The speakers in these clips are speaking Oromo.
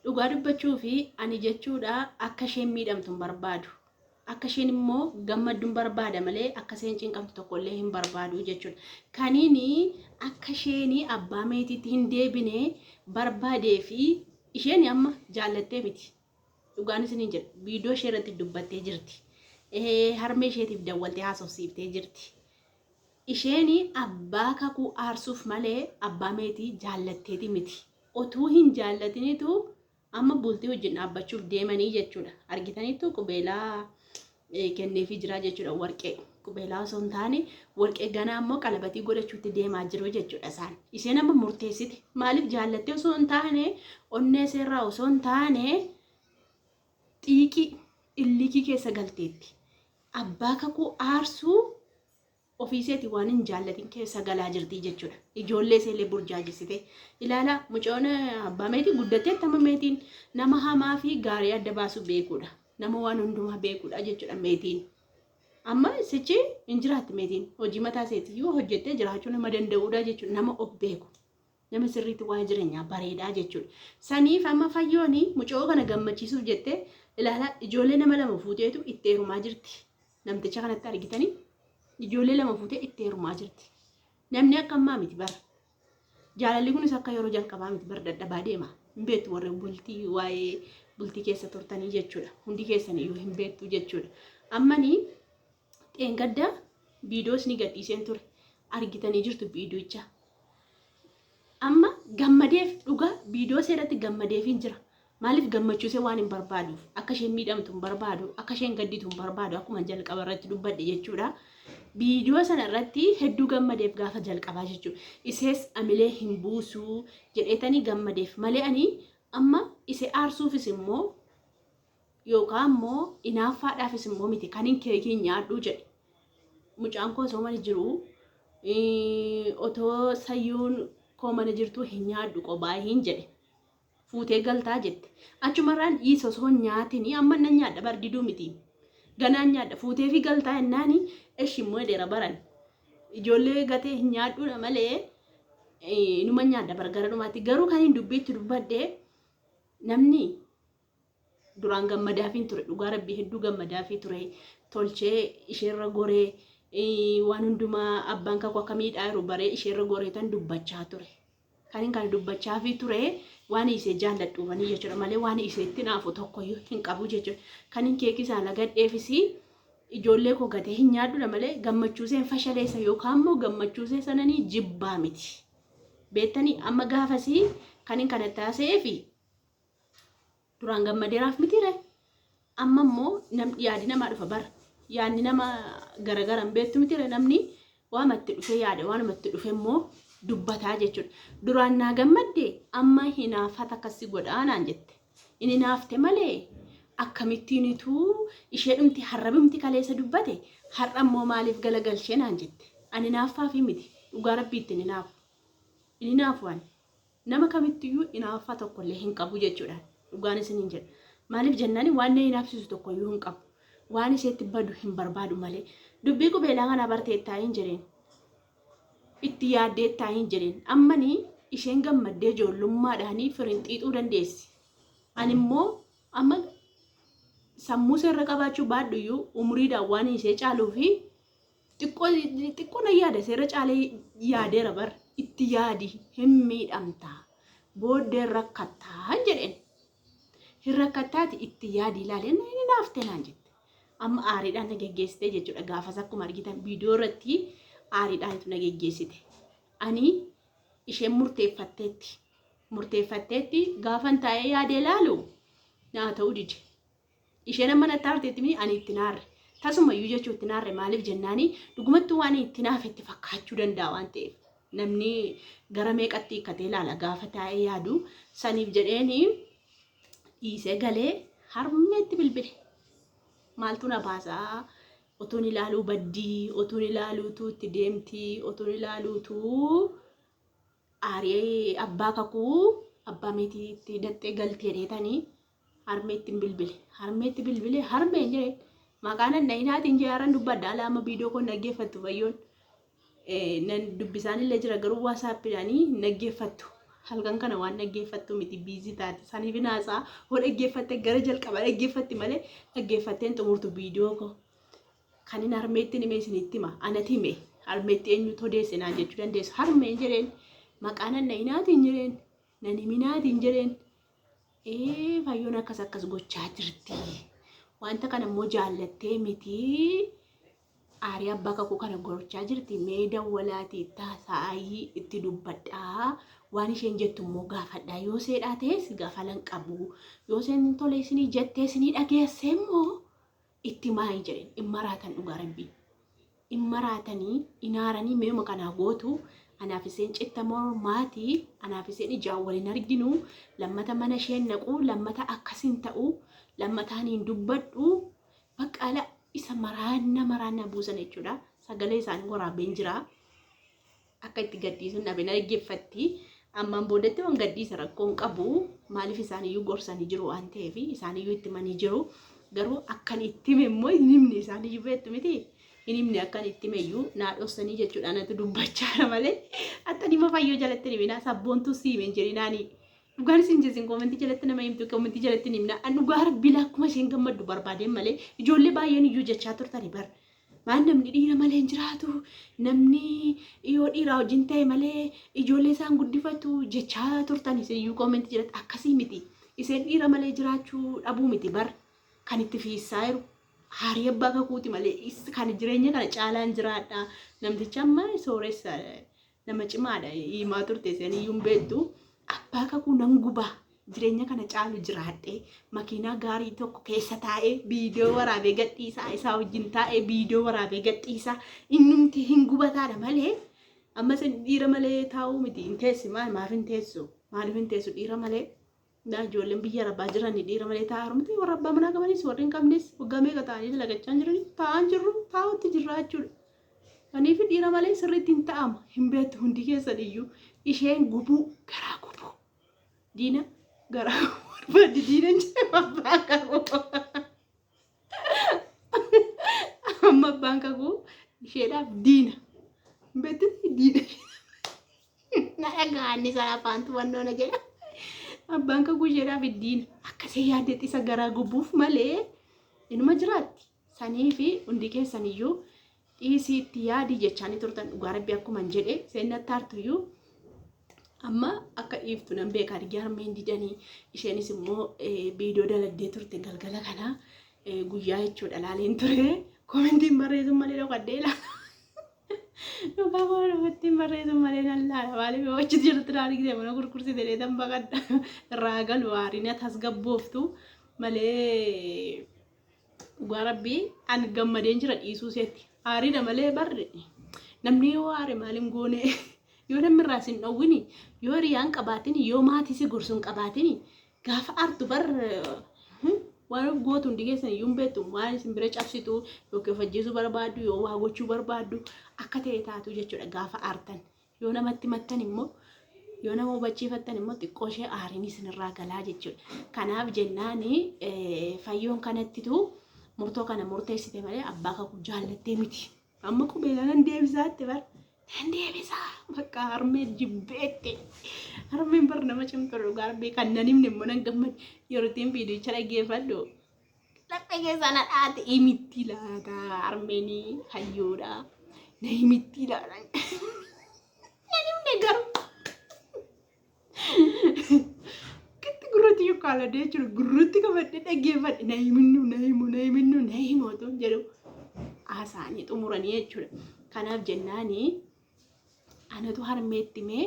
Dhugaa dubbachuu fi ani jechuudha akka isheen miidhamtu hin barbaadu. Akka isheen immoo gammaddu hin barbaada malee akka isheen cinqamtu tokkollee hin barbaadu jechuudha. Kaniin akka isheen abbaa meetiitti hin deebine barbaadee fi isheen amma jaallattee miti. Dhugaan isiniin jedha viidiyoo ishee irratti dubbattee jirti. Harmee isheetiif dawwaltee haasofsiiftee jirti. Isheen abbaa kakuu aarsuuf malee abbaa meetii jaallatteeti miti. Otuu hin jaallatinitu amma bultii wajjin dhaabbachuuf deemanii jechuudha. Argitaniittu qubeelaa kenneefii jira jechuudha warqee. Qubeelaa osoo hin taane warqee ganaa immoo qalabatii godhachuutti deemaa jiru jechuudha isaan. Isheen amma murteessite. Maaliif jaallattee osoo hin taane onnee iseerraa osoo hin taane xiiqii illikii keessa galteetti. Abbaa kakuu aarsuu ofiiseeti waan hin jaallatin keessa galaa jirti jechuudha. Ijoollee iseellee burjaajessite. Ilaala mucoon abbaa meetii guddatteetti amma meetiin nama hamaa fi gaarii adda baasu beekuudha. Nama waan hundumaa beekuudha jechuudha meetiin. Amma sichi hin jiraatti meetiin hojii mataa iseetiyyuu hojjettee jiraachuu nama danda'uudha jechuudha. Nama of beeku. Nama sirriitti waa'ee jireenyaa bareedaa jechuudha. Saniif amma fayyooni mucoo kana gammachiisuuf jettee ilaala ijoollee nama lama fuuteetu itti heerumaa jirti. Namticha kanatti argitanii ijoollee lama fuutee itti heerumaa jirti. Namni akka ammaa miti bara. Jaalalli kunis akka yeroo jalqabaa miti bara dadhabaa deema. Hin beektu warri bultii waa'ee bultii keessa turtanii jechuudha. Hundi keessan iyyuu hin beektu jechuudha. Ammani dheengadda viidiyoo isinii gadhiiseen ture. Argitanii jirtu viidiyicha. Amma gammadeef dhugaa viidiyoo seeratti gammadeefin jira. Maaliif gammachuu ishee waan hin barbaaduuf akka isheen miidhamtu hin barbaadu akka isheen gadditu hin barbaadu akkuma jalqaba irratti dubbadhe jechuudha. Viidiyoo sana irratti hedduu gammadeef gaafa jalqabaa jechuudha. Isees amilee hin buusuu jedheetanii gammadeef malee ani amma ise aarsuufis immoo yookaan immoo inaaffaadhaafis immoo miti kan hin keekii nyaadhuu jedhe. Mucaan koo osoo mana jiru otoo sayyuun koo mana jirtuu hin nyaadhu qobaa hin jedhe. Fuutee galtaa jette. Achumarraan dhiisa osoo hin nyaatini amma nan nyaadha bar diduu miti. Ganaan nyaadha fuutee fi galtaa jennaani eshi immoo jedheera baran. Ijoollee gatee hin nyaadhuudha malee numa nyaadha bar gara dhumaatti. Garuu kan hin dubbiitti dubbadhe namni duraan gammadaafiin ture dhugaa rabbii hedduu gammadaafii ture tolchee isheerra goree waan hundumaa abbaan kakuu akka miidhaa jiru baree isheerra goree tan dubbachaa ture. Kanin kana dubbachaafii ture waan isee jaalladhuufanii jechuudha malee waan iseetti naafu tokkoyyuu hin qabu jechuudha. Kanin keekii isaa lagadheefis ijoollee koo gatee hin nyaadhudha malee gammachuu isheen fashaleessa yookaan immoo gammachuu ishee sananii jibbaa miti. Beektanii amma gaafasii kanin kana taasa'eefi Duraan gammadeeraaf mitiire? Amma immoo namni yaadi namaa dhufa bara. Yaadni nama garagara hin beektu mitiire namni waama itti dhufee yaada waanuma itti dhufe immoo dubbataa jechuudha. Duraan naa gammadde amma hinaafata akkasi godhaa naan jette. Inni hinaafte malee akkamittiinituu isheedhumti harrabimti kaleessa dubbate har'a immoo maaliif galagalchee naan jette. Ani hinaaffaafi miti dhugaa rabbii ittiin hinaafu. Hin hinaafu ani. Nama kamittiyyuu inaaffaa tokkollee hin qabu jechuudha. Dhugaan isiniin jedha. Maaliif jennaan waan na inaafsisu tokkoyyuu hin qabu. Waan iseetti badu hin barbaadu malee. Dubbii qubeelaa kanaa barteettaa hin jedheen. Itti yaaddeettaa hin jedheen. Ammani isheen gammaddee ijoollummaadhaanii firinxiixuu dandeessi. Ani immoo amma sammuu seerra qabaachuu baadhuyyuu umuriidhaan waan ishee caaluu fi Xiqqoo xiqqoo nan yaada seera caalee yaadeera bar itti yaadi hin miidhamta booddee rakkattaa jedheen. Hin rakkattaati itti yaadi ilaali inni naafte naan jette. Amma aariidhaan na geggeessite jechuudha gaafas akkuma argitan viidiyoo irratti aariidhaanitu na geggeessite. Ani isheen murteeffatteetti murteeffatteetti gaafan taa'ee yaadee ilaalu naa ta'uu dide. Isheen amma natti aarteetti miti ani itti naarre. Tasumayyuu jechuu itti naarre maaliif jennaani dhugumattuu waan itti naafe itti fakkaachuu danda'a waan ta'eef. Namni gara meeqatti hiikkatee ilaala gaafa taa'ee yaadu saniif jedheeni dhiisee galee harmeetti bilbile. Maaltu na baasaa? Otuun ilaaluu baddii, otuun ilaaluutu itti deemtii, otuun ilaaluutu aaree abbaa kakuu abbaa meetiitti daxxee galtee dheetanii harmeettin bilbile. Harmeetti bilbile harmeen jedheen maqaa nan dhahinaatiin jee haran dubbadha ala amma viidiyoo koon dhaggeeffattu fayyoon. Nan dubbisaan illee jira garuu waasaappiidhaanii hin dhaggeeffattu. Halkan kana waan dhaggeeffattu miti biizii taate. Saniif hin haasa'a. Hoo dhaggeeffatte gara jalqabaa dhaggeeffatti malee dhaggeeffatteen xumurtu viidiyoo koo. Kan hin harmeetti hime isinitti hima. Anati hime. Harmeetti eenyutu odeesse naan jechuu dandeessu. Harmeen jedheen maqaa nan dha'inaatiin jedheen nan himinaatiin jedheen. Ee fayyoon akkas akkas gochaa jirti. Wanta kana immoo jaallattee miti. Aarii abbaa kakuu kana gochaa jirti. Mee dawwalaatii itti haasa'aayii itti dubbadhaa. Waan isheen jettu immoo gaafadhaa. Yoo seedhaa ta'es gafalan qabu. Yoo isheen tole isinii jettee isinii dhageesse immoo itti maayii jedheen. Hin maraatan dhugaa rabbii. Hin maraatanii hin aaranii meema kanaa gootu. Anaaf isheen citta mormaati. Anaaf isheen ijaan wal hin arginu. Lammata mana isheen naqu. Lammata akkas hin ta'u. Lammataan hin dubbadhu. Baqqaala isa maraanna maraanna buusan jechuudha. Sagalee isaanii waraabeen jira. Akka itti gadhiisuun dhabe na dhaggeeffatti. Ammaan boodatti waan gadhiisa rakkoo hin qabu. Maaliif isaaniyyuu gorsanii jiru waan ta'eef isaaniyyuu itti himanii jiru. Garuu akkan itti hime immoo hin himne isaaniyyuu beektu miti. Hin himne akkan itti hime iyyuu naa dhossanii jechuudha anatu dubbachaadha malee. Attan hima fayyoo jalatti hin himinaa sabboontuu si hime hin jedhinaanii. Dhugaan isin jesin koomentii jalatti nama himtu koomentii jalatti hin himna. An dhugaa rabbii akkuma isheen gammaddu barbaadeen malee ijoollee baay'een iyyuu jechaa turtani bar. Maal namni dhiira malee hin jiraatu namni yoo dhiiraa wajjin ta'e malee ijoollee isaan guddifatu jechaa turtan isin iyyuu koomentii jalatti akkasii miti. Isheen dhiira malee jiraachuu dhabuu miti bar kan itti fiissaa jiru. Haarii abbaa kakuuti malee kan jireenya kana caalaan jiraadha. Namtichi amma sooressa nama cimaadha himaa turte isheen iyyuu hin beektu. Abbaa kakuu nan gubaa jireenya kana caalu jiraadhee makiinaa gaarii tokko keessa taa'ee viidiyoo waraabee gadhiisaa isaa wajjin taa'ee viidiyoo waraabee gadhiisaa innumti hin gubataadha malee amma isin dhiira malee taa'uu miti hin teessi maal maaf hin teessu maaliif hin teessu dhiira malee naa ijoolleen biyya arabaa jiran dhiira malee taa'aa jiru miti warra abbaa manaa qabanis warri hin qabnes waggaa meeqa ta'anii dalagachaa jiran taa'aa jirru taa'utti jirra jechuudha. Kaniif dhiira malee sirriitti hin ta'ama hin beektu hundi keessan iyyuu isheen gubuu garaa gubuu diina garaa barbaaddi diina jedhama abbaan kakuu amma abbaan kakuu isheedhaaf diina hin beektu diina na dhaga'anni sana afaan tubannoo na jedha abbaan kakuu isheedhaaf diina akkasii yaaddetti isa garaa gubuuf malee inuma jiraatti. Saniifi hundi keessan iyyuu dhiisii itti yaadii jechaanii turtan dhugaa rabbii akkuman jedhe seenatti aartuyyuu amma akka dhiiftu nan beeka argee harmeen didanii isheenis immoo viidiyoo dalagdee turte galgala kana guyyaa jechuudha laaleen ture komentiin barreessuun malee dhokadhee ilaala. Dhugaa koo komentiin barreessuun malee nan laala maaliif yoo achi jirtu na argite mana gurgursite dheetan baqadha irraa galu aariin tasgabbooftu malee. Dhugaa rabbii an gammadeen jira dhiisuu seetti. Aariidha malee barri namni yoo aare maal hin goone yoo namni irraa sin dhowwini yoo hiriyaan qabaatin yoo maatii si gorsu hin qabaatin gaafa aartu bar waan of gootu hundi keessan iyyuu hin beektu waan isin bira cabsitu yookiin of ajjeesuu barbaaddu yoo waa gochuu barbaaddu akka ta'e taatu jechuudha gaafa aartan. Yoo namatti himattan immoo yoo nama hubachiifattan immoo xiqqoo ishee aariin isinirraa galaa jechuudha. Kanaaf jennaani fayyoon kanattitu murtoo kana murteessite malee abbaa kakuu jaallattee miti. Amma qubeelaa nan deebisaa itti bar. Nan deebisaa bakka harmee jibbeette. Harmeen bar nama cimtu dhugaa rabbii kan nan himne immoo nan gammade. Yeroo ittiin viidiyicha dhaggeeffadhu Laphee keessaa na dhaate himitti laata harmeenii hayyoodha. Na himitti laata. Nan himne garuu. Kitti gurratti yukkaaladee jiru gurratti qabadhe dhaggeeffadhe na himinnu na himu na himinnu na himu otoo jedhu haasa'anii xumuranii jechuudha. Kanaaf jennaanii anatu harmeetti mee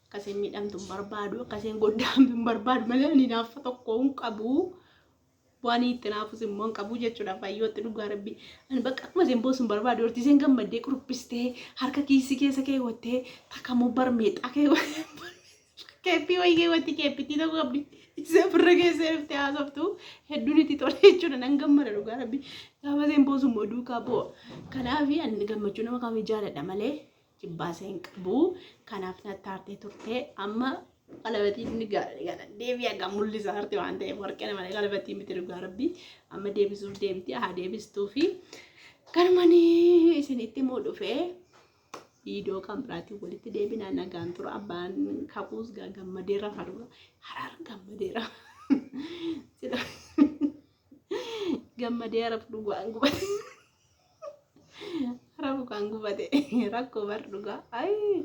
akkasiin miidhamtu hin barbaadu akkasiin goddaamtu hin barbaadu malee ani naaffa tokko hin qabu. Waan itti naafus immoo hin qabu jechuudha fayyootti dhugaa rabbii. Ani bakka akkuma isheen boossu hin barbaadu. Hortii isheen gammaddee quruphistee harka kiisii keessa keewwattee takka immoo barmeexaa keewwattee keeppii wayii keewwatti keeppittii tokko qabdi. Isheen firra keessa dhuftee haasoftu hedduun itti tole jechuudha. Nan gammada dhugaa rabbii. Gaafa isheen boossu immoo duukaa boo'a. Kanaaf ani gammachuu nama kamii jaaladha malee jibbaasa hin qabu. Kanaaf natti aartee turte amma qalabatiin inni gaara deebi'a gaa mul'isa aarte waan ta'eef warqee malee qalabatii miti dhugaa rabbii amma deebisuuf deemti haa deebistuu fi kanumanii isinitti immoo dhufee Viidiyoo kan biraatiin walitti deebinaa, nagaan tura. Abbaan kakuus gaa gammadeera, faruudha. Harar gammadeera. Sila gammadeera, dhugaan gubate. Hara dhugaan gubate, rakkoo bar dhugaa. Ayii.